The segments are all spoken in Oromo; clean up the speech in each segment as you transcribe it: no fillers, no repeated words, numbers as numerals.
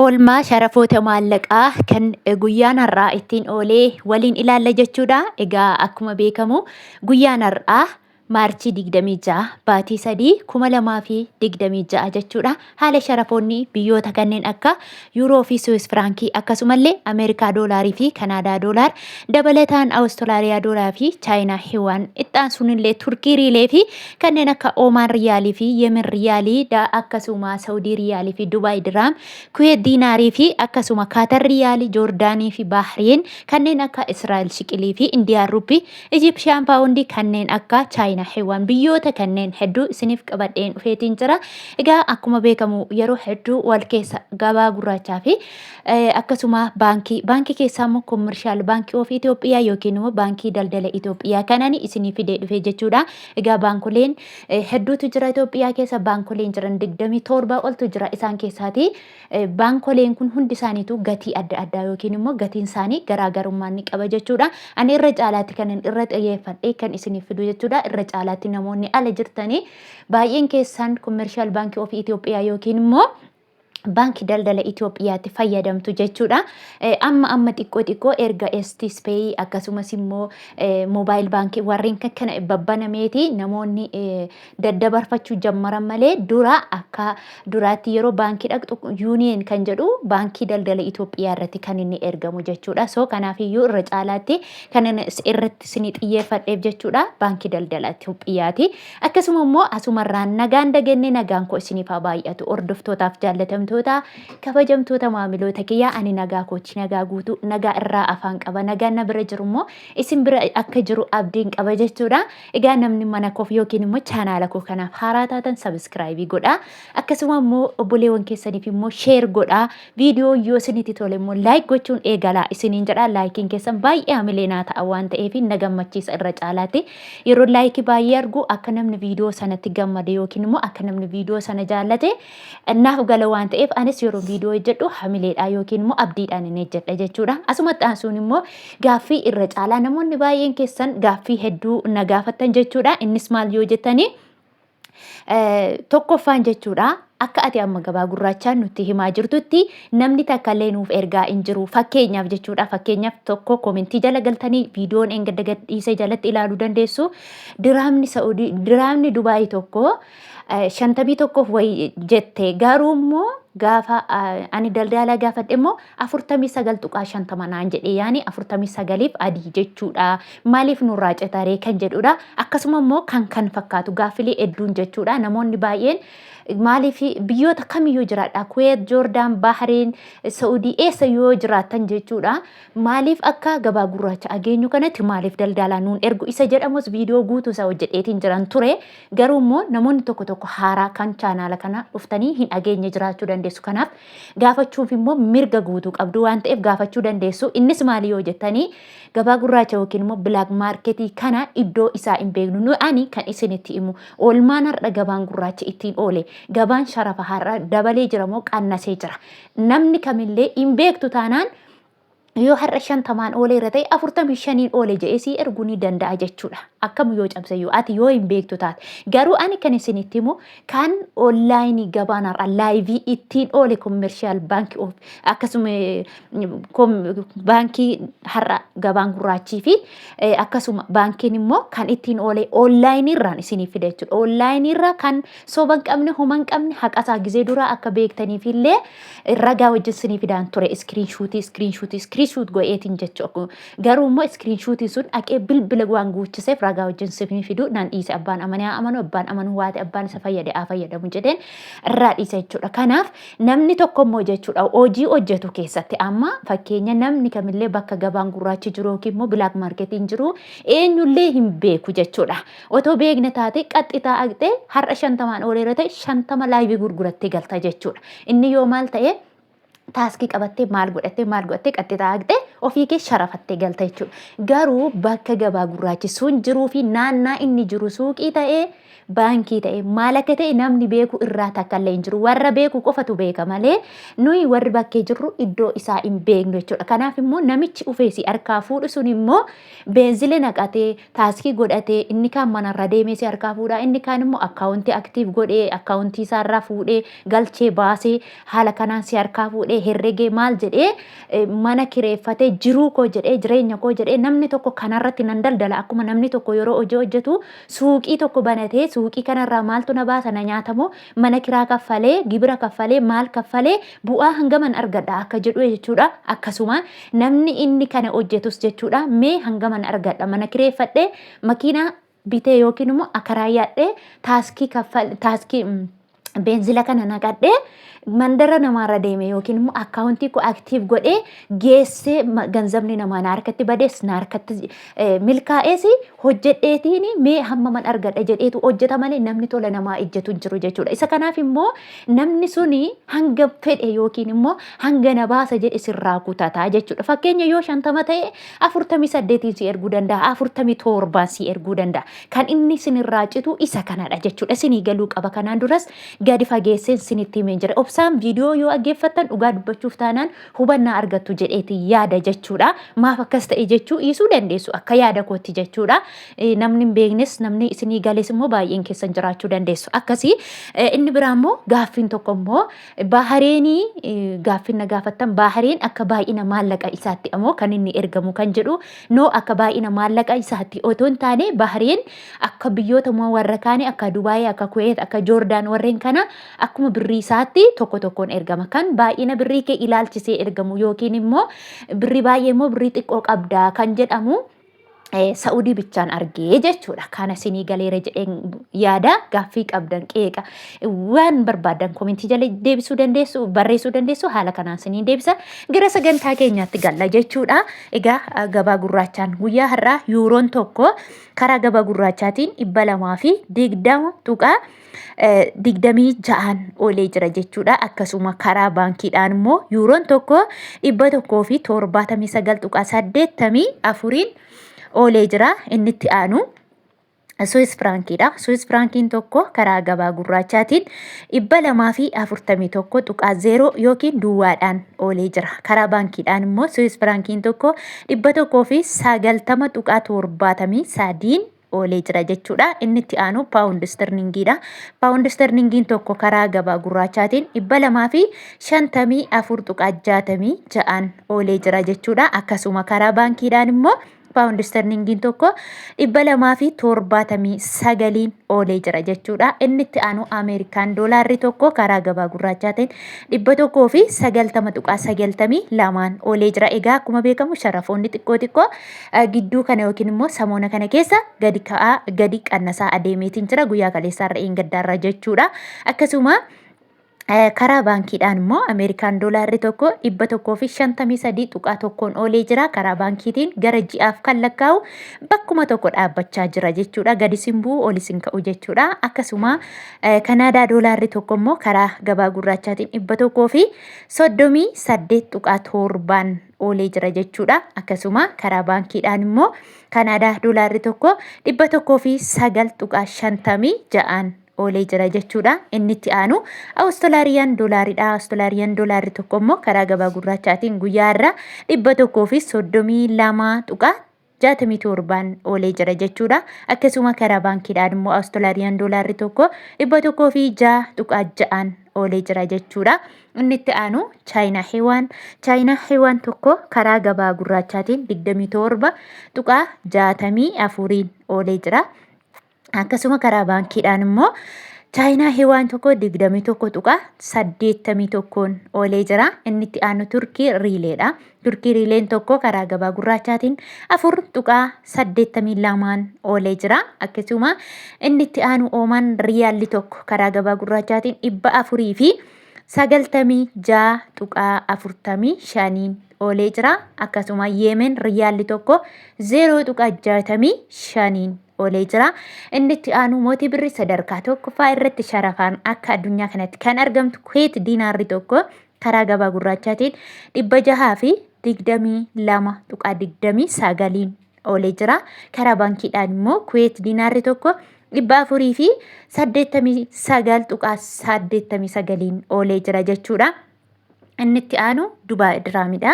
Oolmaa sharafoota maallaqaa kan guyyaan har'aa ittiin oolee waliin ilaalla jechuudha. Egaa akkuma beekamu guyyaan har'aa Maarchii 26 baatii 3 2026 jechuudha. Haala sharafoonni biyyoota kanneen akka Yuuroo fi Suwis Firaankii, akkasumallee Ameerikaa doolaarii fi Kanaadaa doolaar, dabalataan Awustiraaliyaa doolaa fi Chaayinaa Hiwaan, itti sunillee Turkii riilee fi kanneen akka Oomaan riyaalii fi Yemen riyaalii, akkasuma Saudii riyaalii fi Dubaay diraam, Kuweet diinaarii fi akkasuma Kaatar riyaalii, Joordaanii fi Baahriin, kanneen akka Israa'el shiqilii fi Indiyaan ruppii, Ijipshiyaan paawundii, kanneen akka Chaayinaa Hiwaan, biyyoota kanneen hedduu isiniif qabadheen dhufeetiin jira. Egaa akkuma beekamu yeroo hedduu wal keessa gabaa gurraachaa fi akkasuma baankii keessaa immoo Commercial Baankii of Itoophiyaa yookiin immoo Baankii Daldala Itoophiyaa kanani isinii fidee dhufee jechuudha. Egaa baankoleen hedduutu jira Itoophiyaa keessa, baankoleen jiran 27 oltu jira. Isaan keessaati baankoleen kun hundi isaaniitu gatii adda addaa yookiin immoo gatiin isaanii garaagarummaa ni qaba jechuudha. Ani irra caalaatti kanan irra xiyyeeffadhee kan isiniif fidu jechuudha. Irra caalaatti namoonni ala jirtanii baay'een keessan Commercial Baankii of Itoophiyaa yookiin immoo Baankii Daldala Itoophiyaatti fayyadamtu jechuudha. Amma amma xiqqoo xiqqoo erga STSpay akkasumas immoo mobile baankii warreen kana babbanameeti namoonni daddabarfachuu jammaran malee, dura akka duraatti yeroo baankii dhaqxu Union kan jedhu Baankii Daldala Itoophiyaa irratti kan inni ergamu jechuudha. So kanaafiyyuu irra caalaatti kan inni irratti isinii xiyyeeffadheef jechuudha Baankii Daldala Itoophiyaati. Akkasuma immoo asumarraan nagaan dagenne, nagaan koo isiniif haa baay'atu. Hordoftootaaf jaallatamtoota, kabajamtoota maamiloota kiyyaa, ani nagaa kooti, nagaa guutuu, nagaa irraa afaan qaba. Nagaan na bira jiru immoo isin bira akka jiru abdiin qaba jechuudha. Egaa namni mana koof yookiin immoo chaanaala koo kanaaf haaraa taatan subscribe godhaa. Akkasuma immoo obboleewwan keessaniif immoo share godhaa. Viidiyoo yoo isinitti tole immoo like gochuun eegalaa isiniin jedha. Likeiin keessan baay'ee hamilee naa ta'a waan ta'eef na gammachiisa irra caalaatti. Yeroo like baay'ee argu akka namni viidiyoo sanatti gammade yookiin immoo akka namni viidiyoo sana jaallate naaf gala waan ta'eef, anis yeroo viidiyoo hojjedhu hamileedhaa yookiin immoo abdiidhaan hin hojjedha jechuudha. Asumatti aansuun immoo gaaffii irra caalaa namoonni baay'een keessan gaaffii hedduu na gaafattan jechuudha. Innis maal yoo jettanii, tokkoffaan jechuudha, akka ati amma gabaa gurraachaa nutti himaa jirtutti namni takka illee nuuf ergaa hin jiru. Fakkeenyaaf jechuudha, fakkeenyaaf tokko comment jala galtanii viidiyoon engadda gadhiisee jalatti ilaaluu dandeessu. Diraamni Saudii, diraamni Dubaayii tokko 51f wayi jette, garuu immoo gaafa ani daldaalaa gaafadhe immoo 49.50 naan jedhe, yaani 49f adii jechuudha. Maaliif nurraa citaree kan jedhudha. Akkasuma immoo kan kan fakkaatu gaaffilee hedduun jechuudha. Namoonni baay'een maaliif biyyoota kamiyyuu jiraadha, Kuweet, Joordaan, Bahreen, Saudii, eessa yoo jiraattan jechuudha. Maaliif akka gabaa gurraacha ageenyu kanatti maaliif daldaalaa nuun ergu isa jedhamus viidiyoo guutuu isaa hojjedheetiin jiran ture. Garuu immoo namoonni tokko tokko haaraa kan chaanaala kana dhuftanii hin dhageenye jiraachuu dandeessu. Kanaaf gaafachuuf immoo mirga guutuu qabdu waan ta'eef gaafachuu dandeessu. Innis maali yoo jettanii, gabaa gurraacha yookiin immoo black market kana iddoo isaa hin beeknu. Nu ani kan isinitti himu oolmaan har'a gabaan gurraacha ittiin oole, gabaan sharafa har'a dabalee jira moo qannasee jira. Namni kamillee hin beektu taanaan, yoo har'a 50n ooleera ta'e 45n oole jedhee sii erguu ni danda'a jechuudha. Akkam yoo cabsayyuu ati yoo hin beektu taate. Garuu ani kan isinitti himu kan online gabaan har'a live ittiin oole Commercial Bank of akkasuma baankii har'a gabaan gurraachii fi akkasuma baankiin immoo kan ittiin oole online irraan isiniif fida jechuudha. Online irraa kan soba hin qabne, homa hin qabne, haqasaa gizee duraa akka beektaniif illee ragaa wajjin sinii fidaan ture, screenshot, screenshot, screenshot godheetiin jechuudha. Garuu immoo screenshotiin sun dhaqee bilbila waan guuchiseef ragaa wajjin sinii fiduu naan dhiise. Abbaan amanee haa amanu, abbaan amanuu waate abbaan isa fayyade haa fayyadamu jedheen irraa dhiise jechuudha. Kanaaf namni tokko immoo jechuudha hojii hojjetu keessatti, amma fakkeenya namni kamillee bakka gabaan gurraachi jiru yookiin immoo black marketiin jiru eenyullee hin beeku jechuudha. Otoo beekne taate qaxxitaa aqxee har'a 50n ooleera ta'e 50 live gurgurattee galta jechuudha. Inni yoo maal ta'e task qabattee, maal godhattee, maal godhattee qaxxitaa aqxee Ofii kee sharafattee galta jechuudha. Garuu bakka gabaa gurraachi sun jiruu fi naannaa inni jiru suuqii ta'ee baankii ta'e maal akka ta'e namni beeku irraa takka illee hin jiru. Warra beeku qofatu beeka malee nuyi warri bakkee jirru iddoo isaa hin beeknu jechuudha. Kanaaf immoo namichi ufee si harkaa fuudhu sun immoo beenzile naqatee taaskii godhatee inni kaan manarra deemee si harkaa fuudha inni kaan immoo akkaawuntii aktiif godhee akkaawuntii isaarraa fuudhee galchee baasee haala kanaan si harkaa fuudhee herregee maal jedhee mana kireeffatee jiruu koo jedhee jireenya koo jedhee namni tokko kanarratti nan daldala akkuma namni tokko yeroo hojii hojjetu suuqii tokko banatee suuqii kanarraa maaltu na baasa na nyaatamoo mana kiraa kaffalee gibira kaffalee maal kaffalee bu'aa hangaman argadha akka jedhu jechuudha akkasuma namni inni kana hojjetus jechuudha mee hangaman argadha mana kireeffadhee makiinaa bitee yookiin immoo akaraayyaadhee taaskii kaffal taaskii beenzila kana naqadhee mandara namaarra deeme yookiin immoo akkaawuntii koo aktiif godhee geessee ganzabni namaa na harkatti badees na harkatti milkaa'ees hojjedheetiin mee hammaman argadha jedheetu hojjeta malee namni tola namaa ejjetu hin jiru jechuudha. Isa kanaaf immoo namni suni hanga fedhe yookiin immoo hanga na baasa jedhe sirraa kutataa jechuudha. Fakkeenya yoo 50 ta'e 48n si erguu danda'a, 47n si erguu danda'a. Kan inni isinirraa citu isa kanadha jechuudha. Isinii galuu qaba. Kanaan duras gadi fageesseen isinitti himeen jira. Obsaan viidiyoo yoo dhaggeeffattan dhugaa dubbachuuf taanaan hubannaa argattu jedheeti yaada jechuudha. Maaf akkas ta'e jechuu dhiisuu dandeessu akka yaada kootti jechuudha. Namni hin beeknes namni isinii gales immoo baay'een keessan jiraachuu dandeessu. Akkasii inni biraa immoo gaaffiin tokko immoo Bahareenii gaaffiin na gaafattan Bahareen akka baay'ina maallaqa isaatti ammoo kan inni ergamu kan jedhu noo akka baay'ina maallaqa isaatti otoo hin taane Bahareen akka biyyoota immoo warra kaanii akka Dubaayii akka Kuweet akka Joordaan warreen kana akkuma birrii isaatti tokko tokkoon ergama kan baay'ina birrii kee ilaalchisee ergamu yookiin immoo birrii baay'ee immoo birrii xiqqoo qabda kan jedhamu Sa'udii bichaan argee jechuudha. Kana sinii galeera jedheen yaada gaaffii qabdan qeeqa waan barbaadan komentii jala deebisuu dandeessu barreessuu dandeessu haala kanaan sinii deebisa gara sagantaa keenyaatti galla jechuudha. Egaa gabaa gurraachaan guyyaa har'aa yuuroon tokko karaa gabaa gurraachaatiin 220.26n oolee jira jechuudha. Akkasuma karaa baankiidhaan immoo yuuroon tokko 179.84n oolee jira. Inni itti aanu Swiss firaankiidha. Swiss firaankiin tokko karaa gabaa gurraachaatiin 241.0 yookiin duwwaadhaan oolee jira. Karaa baankiidhaan immoo Swiss firaankiin tokko 190.73n oolee jira jechuudha. Inni itti aanu paawundi istirningiidha. Paawundi istirningiin tokko karaa gabaa gurraachaatiin 254.66n oolee jira jechuudha. Akkasuma karaa baankiidhaan immoo paawundi istirningiin tokko 279n oolee jira jechuudha. Inni itti aanu Ameerikaan doolaarri tokko karaa gabaa gurraachaatiin 190.92n oolee jira. Egaa akkuma beekamu sharafoonni xiqqoo xiqqoo gidduu kana yookiin immoo samoona kana keessa gadi ka'aa gadi qannasaa adeemeetiin jira guyyaa kaleessaarra eenggaddaarra jechuudha. Akkasuma karaa baankiidhaan immoo Ameerikaan doolaarri tokko 153.1n oolee jira. Karaa baankiitiin gara ji'aaf kan lakkaa'u bakkuma tokko dhaabbachaa jira jechuudha. Gadi sin bu'u olis hin ka'u jechuudha. Akkasuma Kanaadaa doolaarri tokko immoo karaa gabaa gurraachaatiin 138.7n oolee jira jechuudha. Akkasuma karaa baankiidhaan immoo Kanaadaa doolaarri tokko 109.56n oolee jira jechuudha. Inni itti aanu Awustiraaliyaan doolaaridha. Awustiraaliyaan doolaarri tokko immoo karaa gabaa gurraachaatiin guyyaa irraa 132.67n oolee jira jechuudha. Akkasuma karaa baankiidhaan immoo Awustiraaliyaan doolaarri tokko 106.6n oolee jira jechuudha. Inni itti aanu Chaayinaa Heewaan. Chaayinaa Heewaan tokko karaa gabaa gurraachaatiin 27.64n oolee jira. Akkasuma karaa baankiidhaan immoo Chaayinaa Heewaan tokko 21.81n oolee jira. Inni itti aanu Turkii Riileedha. Turkii Riileen tokko karaa gabaa gurraachaatiin 4.82n oolee jira. Akkasuma inni itti aanu Oomaan Riyaalli tokko karaa gabaa gurraachaatiin 496.45n oolee jira. Akkasuma Yeemen Riyaalli tokko 0.65n oolee jira. Inni itti aanu mootii birri sadarkaa tokkoffaa irratti sharafaan akka addunyaa kanatti kan argamtu Kuweet diinaarri tokko karaa gabaa gurraachaatiin 22.29n oolee jira. Karaa baankiidhaan immoo Kuweet diinaarri tokko 489.89n oolee jira jechuudha. Inni itti aanu Dubaay Diraamidha.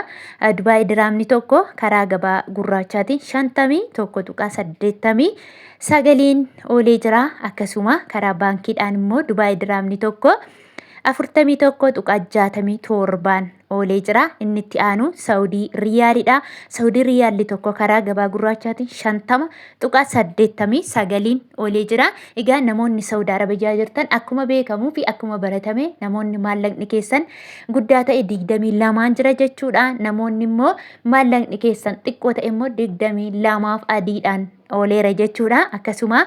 Dubaay Diraamni tokko karaa gabaa gurraachaatiin 51.89n oolee jira. Akkasuma karaa baankiidhaan immoo Dubaay Diraamni tokko 41.67n oolee jira. Inni itti aanu Saawudii Riyaalidha. Saawudii Riyaalli tokko karaa gabaa gurraachaatiin 50.89n oolee jira. Egaa namoonni Saawud Arabiyaa jirtan, akkuma beekamuu fi akkuma baratame, namoonni maallaqni keessan guddaa ta'e 22n jira jechuudha. Namoonni immoo maallaqni keessan xiqqoo ta'e immoo 22f adiidhaan ooleera jechuudha. Akkasuma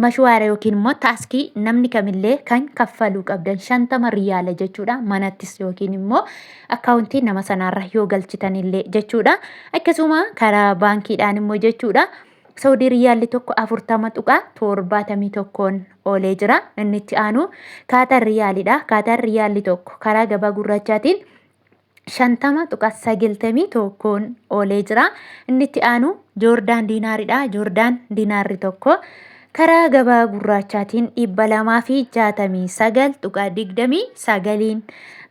mashwaara yookiin immoo taaskii namni kamillee kan kaffaluu qabdan 50 riyaala jechuudha. Manattis yookiin immoo akkaawuntii nama sanaarra yoo galchitanillee jechuudha. Akkasuma karaa baankiidhaan immoo jechuudha. Saudii riyaalli tokko 40.71n oolee jira. Inni itti aanu Kaatar riyaalidha. Kaatar riyaalli tokko karaa gabaa gurraachaatiin 50.91n oolee jira. Inni itti aanu Joordaan diinaaridha. Joordaan diinaarri tokko karaa gabaa gurraachaatiin 269.29n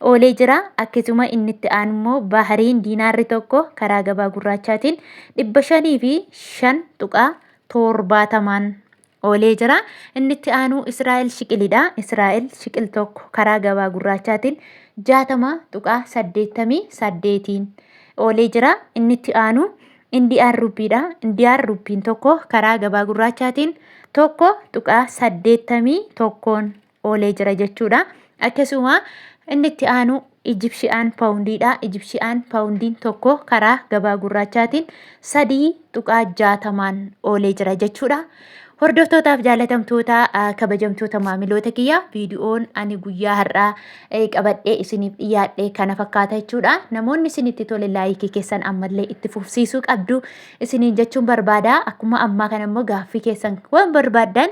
oolee jira. Akkasuma inni itti aanu immoo Bahariin diinaarri tokko karaa gabaa gurraachaatiin 505.70n oolee jira. Inni itti aanu Israa'el shiqilidha. Israa'el shiqil tokko karaa gabaa gurraachaatiin 60.88n oolee jira. Inni itti aanu Indiyaan ruppiidha. Indiyaan ruppiin tokko karaa gabaa gurraachaatiin 1.81n oolee jira jechuudha. Akkasuma inni itti aanu Ijipshiyaan paawundiidha. Ijipshiyaan paawundiin tokko karaa gabaa gurraachaatiin 3.60n oolee jira jechuudha. Hordoftootaaf jaalatamtoota, kabajamtoota maamiloota kiyya, viidiyoon ani guyyaa har'aa qabadhee isiniif dhiyaadhe kana fakkaata jechuudha. Namoonni isinitti tole laayikii keessan ammallee itti fufsiisuu qabdu isiniin jechuun barbaada. Akkuma ammaa kana immoo gaaffii keessan waan barbaaddan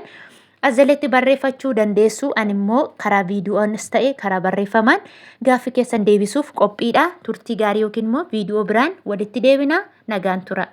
as jalatti barreeffachuu dandeessu. Ani immoo karaa viidiyoonis ta'e karaa barreeffamaan gaaffii keessan deebisuuf qophiidha. Turtii gaarii yookiin immoo viidiyoo biraan walitti deebina. Nagaan tura.